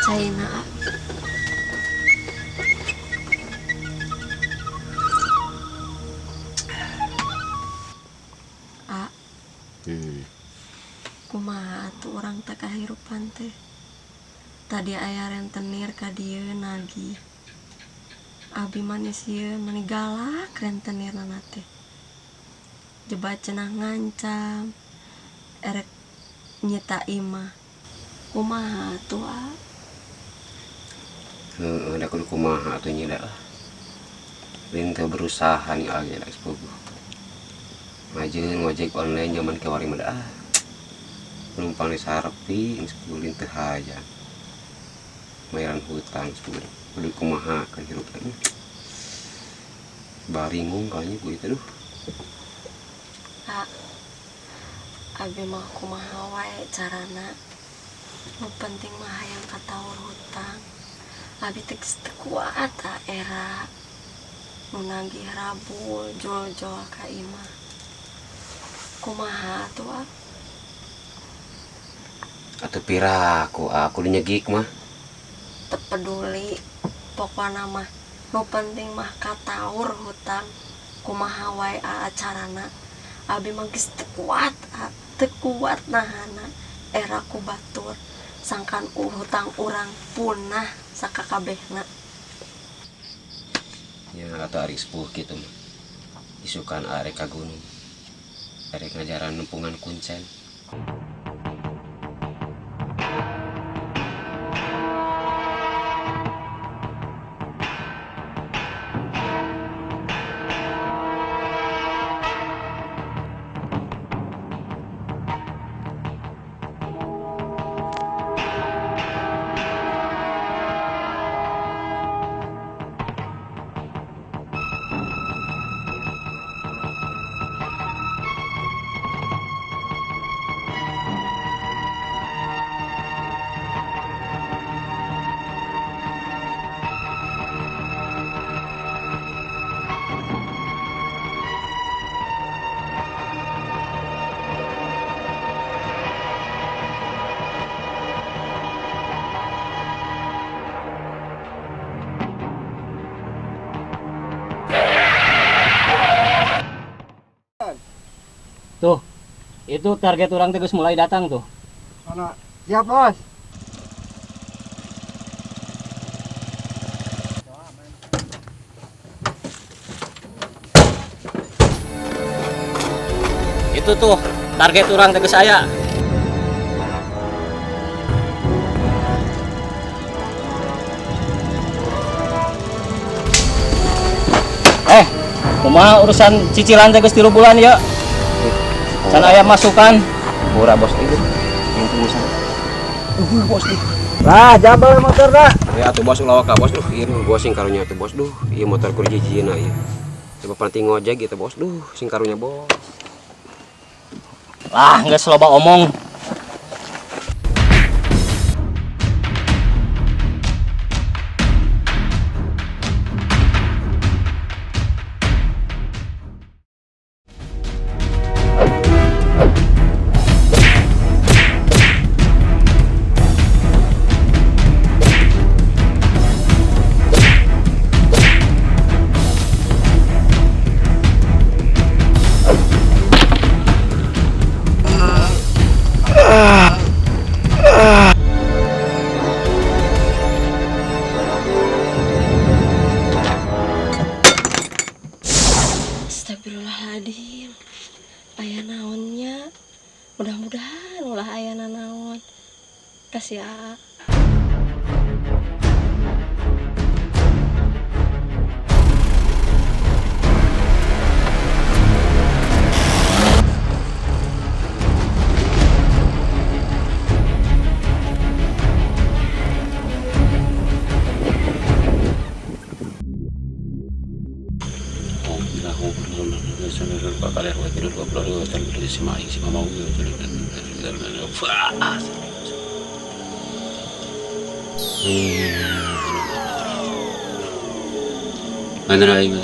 Caina, ah. Ah, kumaha atuh urang teh kahirupan teh? Tadi aya rentenir ka dieu nagih. Abi manis ieu mani galak rentenirna teh. Jebat cenah ngancam erek nyita imah. Kumaha atuh, ah? Heeh, da kudu kumaha atuh nya da. Lain teu berusaha nih age da sepuguh. Ngajeun ngojek online zaman kiwari mah da ah. Penumpang disarepi geus ulin teu hayang. Bayaran hutang sepuguh. Kudu kumaha kan hirup teh. Baringung kayaknya gue itu duh. Ah, abi mah kumaha wae carana. Nu penting mah hayang kataur hutang. Abi teh geus teu kuat ah era nu nagih rabul jol-jol ka imah. Kumaha atuh, ah? Atuh piraku ah, kudu nyegik mah. Teu peduli pokona mah nu penting mah kataur hutang. Kumaha wae aa carana. Abi mah geus teu kuat, ah, teu kuat nahana era ku batur sangkan hutang urang punah sakakabehna. Ya atau ari sepuh kitu mah. Isukan arek ka gunung. Arek ngajaran nempungan kuncen. Tuh, itu target orang teh geus mulai datang tuh. Mana? Siap, Bos. Itu tuh target orang teh geus aya. Kumaha urusan cicilan teh geus 3 bulan ya? Can aya masukan. Murah bos itu. Yang pengusaha. Bos duh. Lah, jabal motor dah. Ya atuh bos ulah ka bos duh. Ieu bos sing karunya atuh bos duh. Ieu motor kudu jijieuna ieu. Coba penting ngojek gitu bos duh, sing karunya bos. Lah, geus loba omong. Astagfirullahaladzim. Aya naonnya? Mudah-mudahan ulah aya nanaon. Kasih aa. Kaler we kidul goblok wetan kidul si maing si mamau. Mana aing?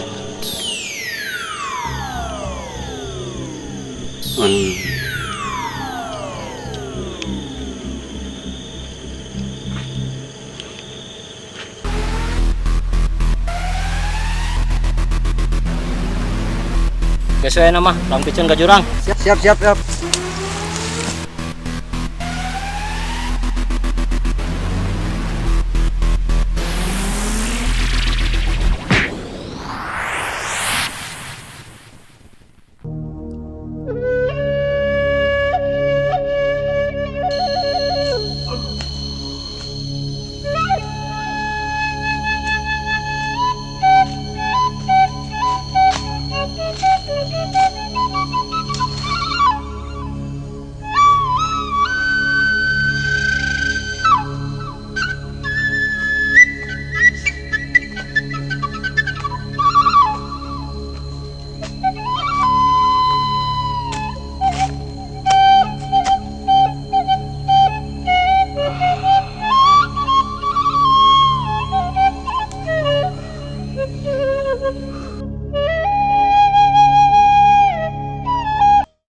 Geus we mah, lang piceun ka jurang. Siap, siap, siap, siap.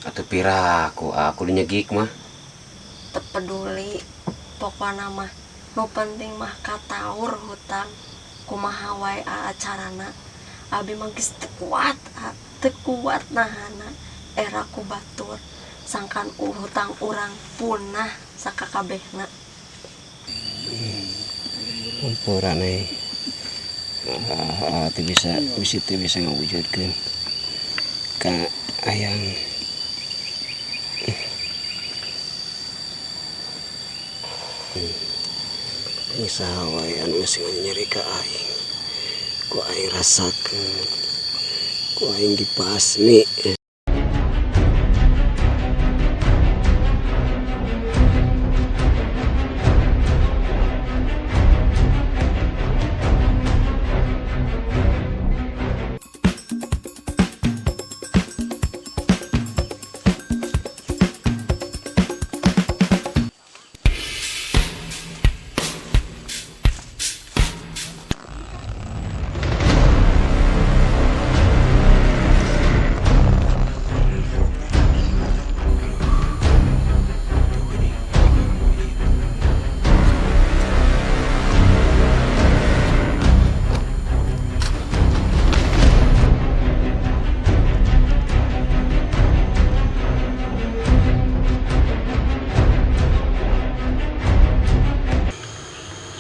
Atuh piraku aku dinyegik mah. Teu peduli pokona mah nu penting mah kataur hutang kumaha wae acarana abi mah geus teu kuat, teu kuat nahana era ku batur sangkan hutang urang punah sakakabehna. Ampura nih. Teu bisa bisi teu bisa ngawujudkeun ka ayang. Saha wae anu geus nyeri ka aing. Ku aing rasakeun. Ku aing dipasmi.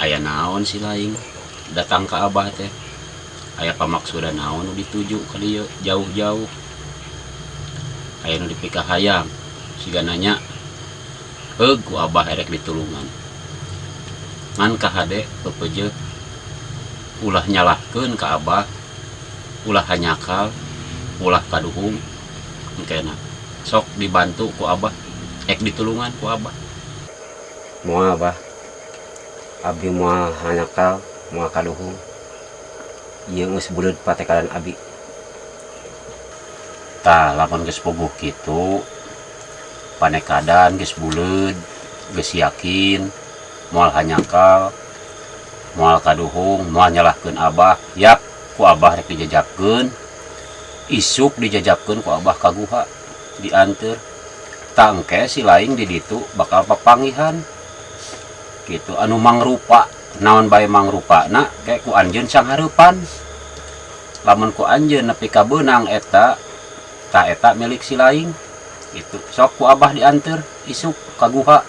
Aya naon si laing datang ke abah teh aya pamaksudan naon nu dituju ka dieu jauh-jauh aya nu dipikahayang siga nanya heug ku abah erek ditulungan ngan kahade pepeje ulah nyalahkeun ka abah ulah hanyakal ulah kaduhung engkena sok dibantu ku abah ek ditulungan ku abah. Moal abah abdi moal hanyakal moal kaduhung ieu geus buleud patekadan abi. Tah lamun geus puguh kitu panekadan geus buleud geus yakin moal hanyakal moal kaduhung moal nyalahkeun abah yap ku abah rek dijajabkeun isuk dijajabkeun ku abah ka guha dianteur tangke si laing di ditu bakal papangihan gitu anu mangrupa naon bae mangrupana kayak ku anjeun sanghareupan lamun ku anjeun nepi ka beunang eta ta eta milik si laing gitu sok ku abah dianteur isuk ka guha.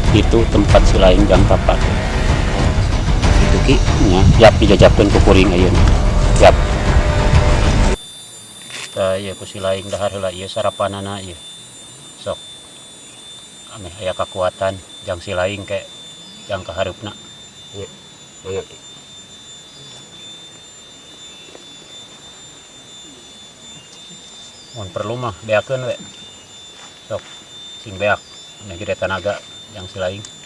Itu tempat si laing jang tapat. Itu ki nya yap dijajabkeun ku kuring ayeuna. Yap. Tah ieu ku si laing dahar heula ieu sarapanana ieu. Sok. Ameh aya kakuatan jang si laing ke jang kahareupna. Nya, mangga ki. Mun perlu mah beakeun we. Sok sing beak ameh gede tanaga. Yang si laing.